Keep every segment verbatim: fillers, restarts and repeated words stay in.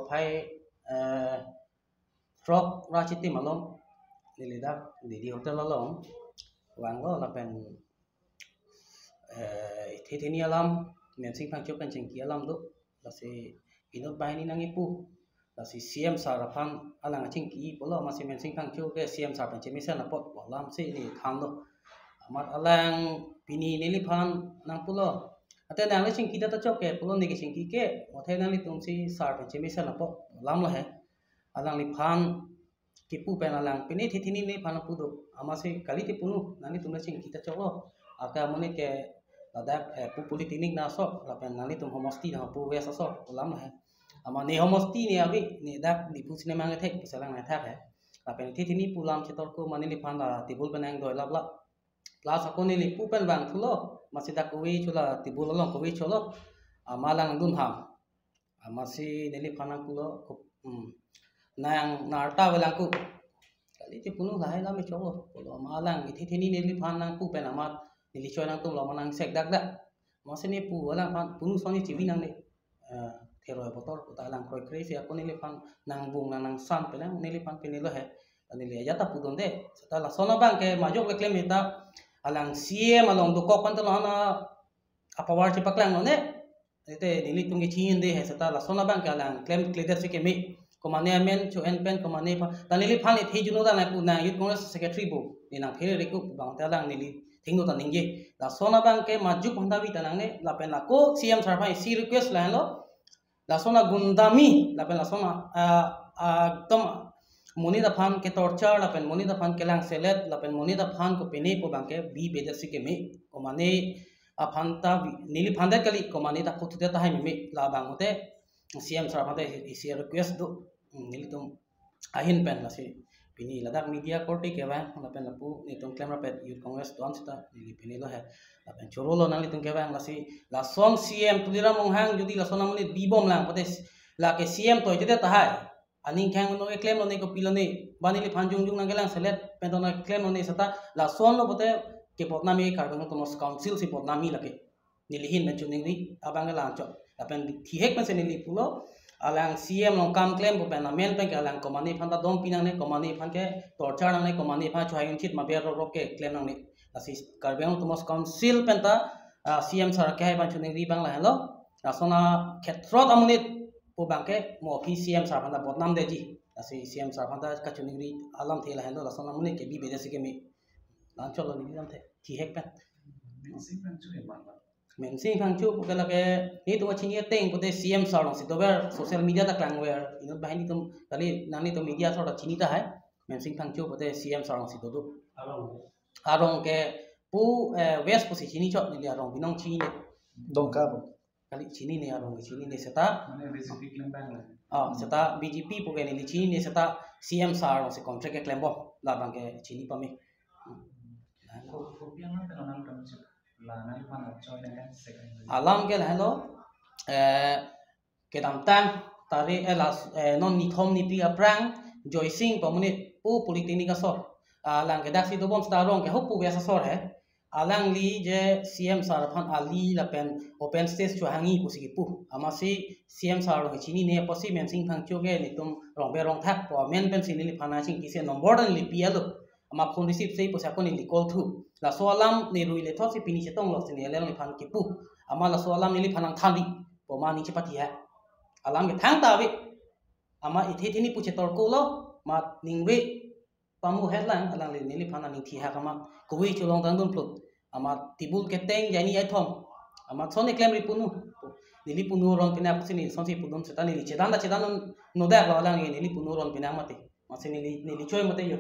Phai, eh, throk ra chitim along, neli dak Didi Hotel along vanglo lapen, eh, ithi thini alam, Mensing Phangcho pen chingki alam do, lasi inut banghini nangkipu, lasi C M sir aphan alang chingki pulo, amatsi Mensing Phangcho ke C M sir pen chemesen apot pu alamsi neli thanlo. Amat alang pini neliphan nangpulo, ante nangli chingki ta chok ke pulo, neke chingki ke, mothe nanglitumsi sir pen chemesen apot pu alamlo he. Alangliphan kipu pen alang pini ithi thini neliphan nangpu do. Amatsi kali ti punu, nanglitum le chingki ta choklo. Ake amonit ke ladak, eh, pu polytechnic na asok, lapen nanglitum homosti na pu West asok pu alamlo he. Amat ne homosti ne ave, ne dak Diphu cinema nangkethek pusi alang nangthak he. Lapen ithi thini pu alam chetorko ma neliphan la table pen nangdoi laplap. Lasi ako neli pu pen vangthulo, amatsi dak kove cholo, table along kove cholo, amat alang dun ham. Amatsi neliphan nangpulo, ko-, hmm, nang narta avelang ko. Kali ti punu lahai lam choklo pulo, amat alang ithi thini neliphan nangpu pen amat neli choi nangtumlo, amat nangsek dakdak. Amatsi ne pu alangphan punu soni chibi nangne, eh, theroi botor puta alang kroikre si ako neliphan nangbung nang nangsam pen neliphan pinelo he. Neli ajat ta pudunde, seta lason abang ke majok le klem ta alang C M along dokok pen ta lo ana apower chepaklang lo ne. Ante nelitum ke chinide he, seta lason abang ke alang klemkledet si keme. Komane amen cho-en pen komane aphan. Ta neliphan le thejun-o ta nangpu, nang Youth Congress Secretary pu, ne nangphere reku bang ta alang neli thengno ta ningje. Lason abang ke majok aphan ta vi ta nangne, lapen ako C M sir aphan isi request lahenlo. Lason agundami, lapen lason a, a, a, ekdom monit aphan ke torture, lapen monit aphan kelangselet, lapen monit aphan kopine pu abang ke bibedet si keme. Komane aphan ta vi-, neliphan det kali, komane ta phuthudet tahai meme, labang mate C M sir aphan ta isi request do, hmm, nelitum ahin pen lasi pini ladak media korte kevang, lapen lapu netum klemrap-et Youth Congress do-an seta neli pinelo he. Lapen chorolo nanglitum kevang, lasi lason C M Tuliram Ronghang jodi lason amonit bibom lang pute lake C M toite tahai. Aning khang no klemlo ne kopilo ne, ba neliphan jongjong nangkelangselet pen to nangklemlo ne seta, lasonlo pute ke bodnami, Karbi Anglong Autonomous Council si bodnami lake. Neli ahin pen choningri abang ke langchot. Lapen thihek pensi neli pulo, alang C M along kam klem pu pen amen pen ke alang komane aphan ta dom pi nangne, komane aphan ke torture nangne, komane aphan chohai unchit ma ber rok rok ke klem nangne. Lasi Karbi Anglong Autonomous Council pen ta, ah, C M sir kehai pen choningri abang lahenlo. Lason akhetrot amonit pu abang ke mo aphi C M sir aphan ta bodnam detji. Lasi C M sir aphan ta kachoningri alamthe lahenlo, lason amonit ke bibedet si keme. Langchotlo neli alamthe, thihek pen. Mensing Phangcho ke man ba? Mensing Phangcho pu ke lake netum kachini ateng pute C M sir alongsi dover, social media ta klangver, inut banghini tum kali, nanglitum media asor ta chini tahai. Mensing Phangcho pute C M sir alongsi dodo. Arong? Arong ke pu, eh, West pusi chini chot, neli arong binong chinine. Dongka pu? Kali chinine, arong chinine seta. Mane B J P klem abang la? Oh, seta B J P pu ke neli chinine seta C M sir alongsi contract ke klembom, labang ke chini pame. Ko-, kopi alam pen nangtum chip la nangphan la choi nang kan second. Alam ke lahelo, eh, kedamtang tarik, eh, las-, eh, non nithom niphli aphrang Joysing pu amonit pu polytechnic asor. Alang ke daksi dobom seta arong ke ho pu West asor he. Alangli je C M sir aphan ali lapen open stage chohangji pusi kipu. Amatsi C M sir along chinine apotsi Mensing Phangcho ke netum rongbe rongthak pu amen pensi neliphan nangchingkise number ta neli pi-etlo. Amat phone receive-se pusi ako neli call thu. Laso alam ne rui le thotsi pini chetonglo si ne alangliphan kipu. Amat laso alam neliphan nangthanri pu amat ning chepathiha. Alam ke thangta ave. Amat ithi thini pu chetorkolo, amat ningve pamu het lang, alangli neliphan aning thihak amat kove cholong tangdun plut. Amat table keteng jani aithom. Amat son eklem ri punu. Neli punu ron pinak si neli sonsi pudun seta neli chedan ta chedan non nodak lo alang neli punu ron pinak mati. Amatsi neli, neli choi mati yo.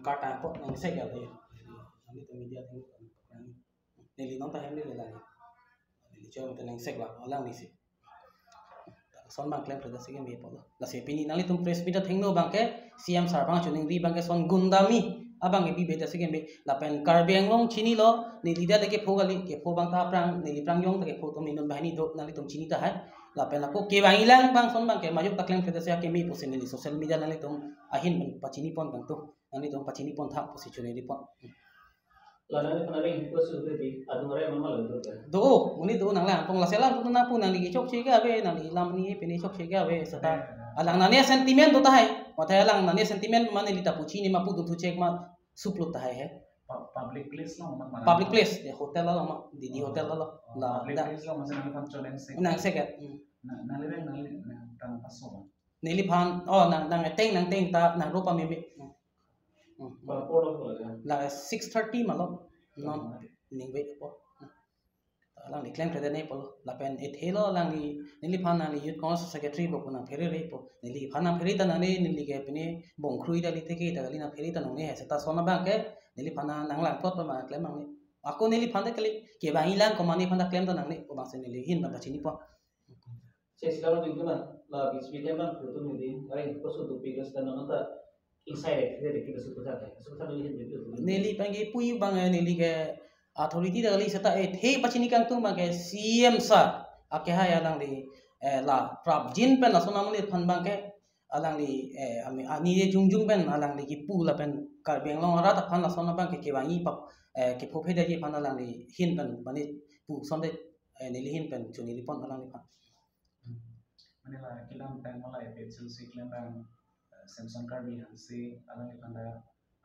Kartang ko nangsek ya yo. Nanglitum media theng. Neli non ta hem neli lang. Neli choi mati nangsek la alanglisi. Lason abang klemkledet si keme pulo. Lasi pini nanglitum press meet athengno abang ke C M sir abang choningri abang ke son gundami abang ke bibedet si keme. Lapen Karbi Anglong chinilo, neli dak le kepho kali, kepho abang ta aphrang, neli aphrang jong ta kepho atum inut banghini do, nanglitum chini tahai. Lapen ako kevangji lang abang son abang ke majok ta klemkledet si keme pusi neli social media nanglitum ahin pen pachinipon abang tu. Nanglitum pachinipon thak pusi choningri pon. Lana ni panaring ko su tu di adung rai mama lo tu ta. Do, muni do nanglang pong la selang tu na pu nangli chokche ke ave, nangli lam ni pini chokche ke ave seta. Alang nangli sentiment do tahai. Mate alang nangli sentiment mane li ta puchi ni ma pu dun thu chek ma suplut tahai he. Pu-, public place lo ma mana? Public place, ya hotel lo ma, di di hotel lo. Oh, la public da place lo ma se nangli phan choneng se. Nang se ke. Hmm. Na, nangli nang, nangli nang tang paso ma? Neliphan, oh, nang, nang ateng, nang ateng ta, nang ropa meme. Hmm. Hmm. Ba por lo ko la. La six thirty malo. Non, hmm, ningve po. Alangli klemkledet ne po. Lapen ethe lo alangli, neliphan nangli Youth Congress Secretary po nang phere re po. Neliphan nang phere ta nang ne, neli ke pini bongkrui ta li teke ta kali nang phere ta nang ne, seta lason abang ke, neliphan nang, nanglang plot pa ma klem nang ne. Ako neliphan ta kali, kevang-i lang komane phan ta klem ta nang ne, ko bang se neli hin ta pachini po. Che sila ma tingkuna, la B J P klem bang phu tum neli, aring ko su tu pigres dan nang ta inside activity kita su puthak hai. Su puthak neli hin betul. Neli pangki pui bang, eh, neli ke authority ta kali seta, eh, the pachini kangtung bang ke C M sir. Ake hai alangli, eh, la prapjin pen lason amonit aphan bang ke alangli, eh, ami, ani je jongjong pen alangli kipu lapen Karbi Anglong arat aphan lason abang ke kevang-i pap, eh, kephophedetji aphan alangli hin pen mane pu sonde, eh, neli hin pen chunili pon alangliphan. Mane la kedamtang ma la A P H L C klem bang, eh, Samson Karbi Hanse alangliphan ta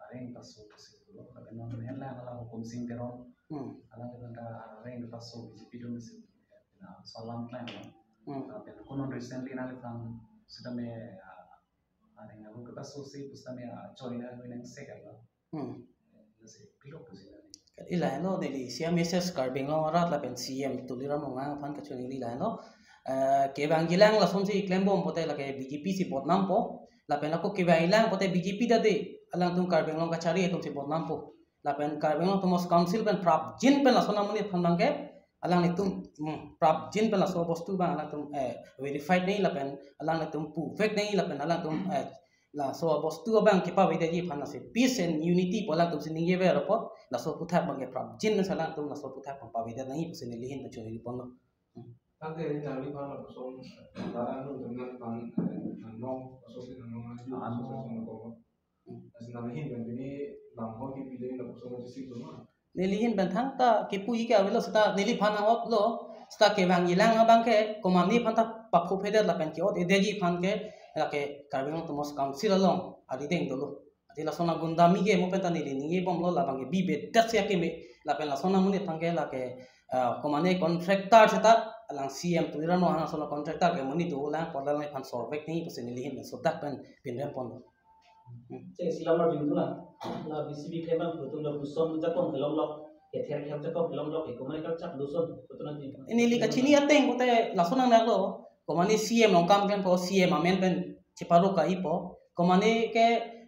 areng paso paso lo, lapen non hen lang la Hukum Sing Teron, hmm, alangliphan ta areng paso B J P dun si, na salam klem lo. Hmm. Lapen ko non recently nangliphan sitame, ah, areng aru kepaso si pusitame, ah, choi na nang sek lo. Hmm. Nasi pilok pusi nang. Ila heno neli C M S S Karbi Anglong arat lapen C M Tuliram Ronghang aphan kachoningri la heno. Eh, kevang-i lang lasonsi klembom pote lake B J P si bodnam po. Lapen ako kevang-i lang pote B J P ta de alangtum Karbi Anglong kachari atum si bodnam po. Lapen Karbi Anglong Autonomous Council pen prapjin pen lason amonit aphan bang ke alanglitum, hmm, prapjin pen laso bostu bang alangtum, eh, verified nangji lapen alangtum puvek nangji lapen alangtum, eh, laso bostu abang kepavedetji aphan lasi peace and unity pu alangtum si ningjever apot laso aputhak bang ke prapjin pen si alangtum laso aputhak bang pavedet nangji pusi neli hin pachunili ponlo. Hmm. Tangte nangliphan lapuson, tara nangtum nangliphan, eh, nanglong, aso si nanglong, ah, aso si nanglong. Hmm. Lasi nangli hin pen pini bang ho kipile lapuson chisik lo ma? Neli hin pen thangta kipu-i ke avelo seta neliphan nang-ot lo, seta kevang-i lang abang ke, komane aphan ta paphophedet lapen ke-otdetji aphan ke, lake Karbi Anglong Autonomous Council along arideng dolo. Ati lason agundami ke mo pen ta neli ningjebomlo labang ke bibedet si akeme, lapen lason amonit aphan ke lake, ah, komane contractor seta alang C M Tuliram Ronghang lason contractor ke monit do lang, pu alangliphan sorvek nangji pusi neli hin pen sodak pen pinrem ponlo. Hmm. Che sila mar jung tuna, la B J P klem bang phu tum lapuson jakong kelong lok, kether kher jakong kelong lok, ekonomi kal chak duson, phu tuna ti. Neli kachini ateng pote lason nangdaklo, komane C M along kam klem po, C M amen pen cheparo ka-i po. Komane ke,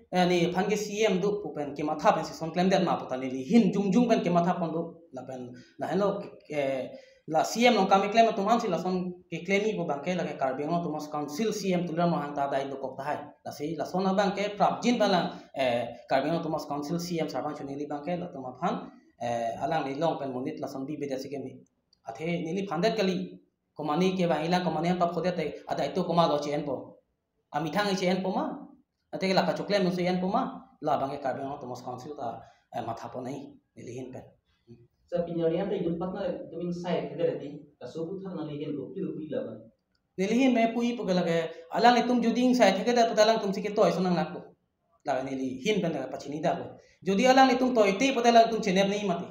eh, neliphan ke C M do pu pen kematha pen si lason klemdet ma pu ta neli hin jongjong pen kematha pon do. Lapen, la heno, eh, la C M along kam keklem atum ansi lason keklem-i pu bang ke lake Karbi Anglong Autonomous Council C M Tuliram Ronghang ta dai dokok tahai. Lasi lason abang ke prapjin pen lang, eh, Karbi Anglong Autonomous Council C M sir aphan chunili bang ke latum aphan, eh, alangli along pen monit lason bibedet si keme. Athe neliphan det kali. Komane kevang-i lang komane aphan paphodet te adai to komatlo che-enpo. Amethang che-enpo ma. Athe la kachoklem nung che-enpo ma. Labang ke Karbi Anglong Autonomous Council ta, eh, matha pon nangji neli hin pen. Sa pini arni ante jumpat na tumin sai khede reti. Kasu puthak nangli hin kopli kopli labang. Neli hin me pu-i pu ke lake alanglitum jodi ingsai thekthe ta alangtum si ketoi ason nanglakpo. La neli hin pen ta pachini daklo. Jodi alanglitum toite pote alangtum chenep nangji mati.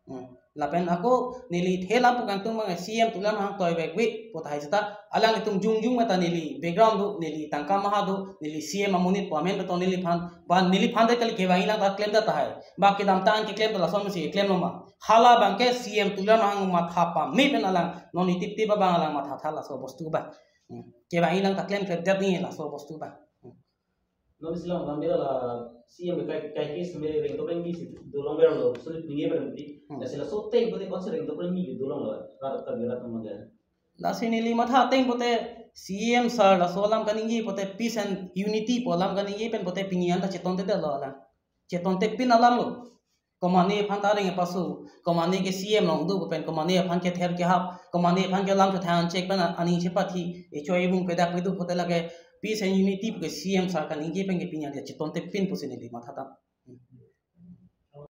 Hmm. Lapen ako neli the lam pu kangtung bang C M Tuliram Ronghang toivekve pu tahai seta alanglitum jongjong mata neli background do, neli tangka maha do, neli C M amonit pu amen beton neliphan, ba neliphan det kali kevang-i lang ta klemdet tahai. Ba kedamtang keklem ta lason si klemlo ma. Hala bang ke C M Tuliram Ronghang matha pame pen alang non itiptip abang alang matha tha laso bostu ba. Hmm. Kevang-i lang ta klemkledet nangji laso bostu ba. Hmm. Non sila nang bela la C M kai kai ke seme reng to reng bi si dolong ber lo, so ni pinge ber mati. Hmm. La sila so teng pote kon se reng to reng bi dolong lo. Rat ta bela to mangga. Lasi neli matha ateng pote C M sir laso alam kaningje pote peace and unity pu alam kaningje pen pote pini anta chetonte det lo alang. Chetonte pin alam lo. Komane aphan ta areng paso, komane ke C M along do pen, komane aphan kether kehap, komane aphan ke lam chethan chek pen aning chepathi, echoi ebung pedak pedu pote lake peace and unity pu ke C M sir kaningje pen ke pini anta chetonte pin pusi neli matha ta.